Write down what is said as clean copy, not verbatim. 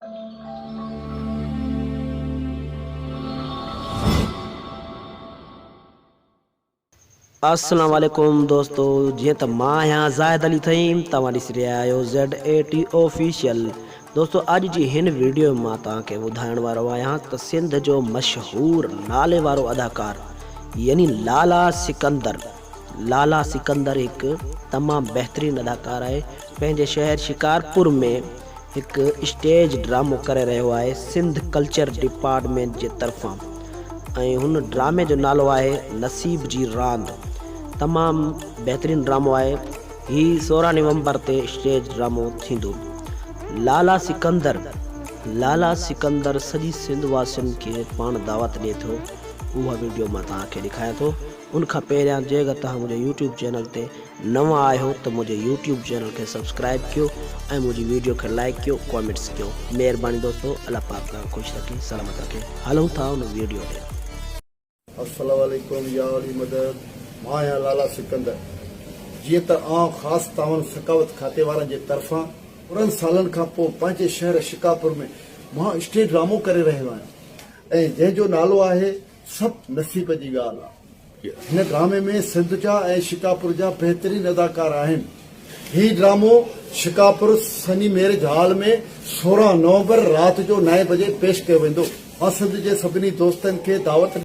السلام عليڪم دوستو جيئن ته مان آهيان زاهد علي ٿهيم توهان ڏسي رهيا آهيو زيڊ اي ٽي آفيشل دوستو اڄ جي هن ويڊيو ۾ مان توهان کي ٻڌائڻ وارو آهيان ته سنڌ جو مشهور نالي وارو اداڪار يعني لالا سڪندر لالا سڪندر هڪ تمام بهترين اداڪار آهي پنهنجي شهر شڪارپور ۾ هڪ اسٽيج ڊرامو ڪري رهيو آهي سنڌ ڪلچر ڊپارٽمينٽ جي طرفان ۽ هن ڊرامي جو نالو آهي نصيب جي راند تمام بهترين ڊرامو آهي هي 16 نومبر تي اسٽيج ڊرامو ٿيندو لالا سڪندر لالا سڪندر سڄي سنڌ واسين کي پاڻ دعوت ڏي ٿو اها ويڊيو مان توهان کي ڏيکاريان ٿو ان کان پهريان جيڪر توهان منهنجي يوٽيوب چينل تي نوان آهيو ته منهنجي يوٽيوب چينل کي سبسڪرائب ڪيو ۽ منهنجي ويڊيو کي لائيڪ ڪيو ڪامينٽس ڪيو مهرباني دوستو الله پاڪ توهان کي خوش رکي سلامت رکي هلون ٿا ان ويڊيو ڏي. السلام عليڪم يا علي مدد مان آهيان لالا سڪندر جيئن ته آئون خاص تعاون ثقافت کاتي وارن جي طرفان پورن سالن کان پوء پنهنجي شهر شڪارپور ۾ مان اسٽيج ڊرامو ڪري رهيو آهيان ۽ جنهن جو نالو آهي سڀ نصيب جي ڳالهه آ. هن ڊرامي ۾ سنڌ جا ۽ شڪاپور جا بهترين اداڪار آهن. هي ڊرامو شڪاپور سني ميرج هال ۾ 16 نومبر رات جو نائين بجي پيش ڪيو ويندو. مان سنڌ جي سڀني دوستن کي دعوت.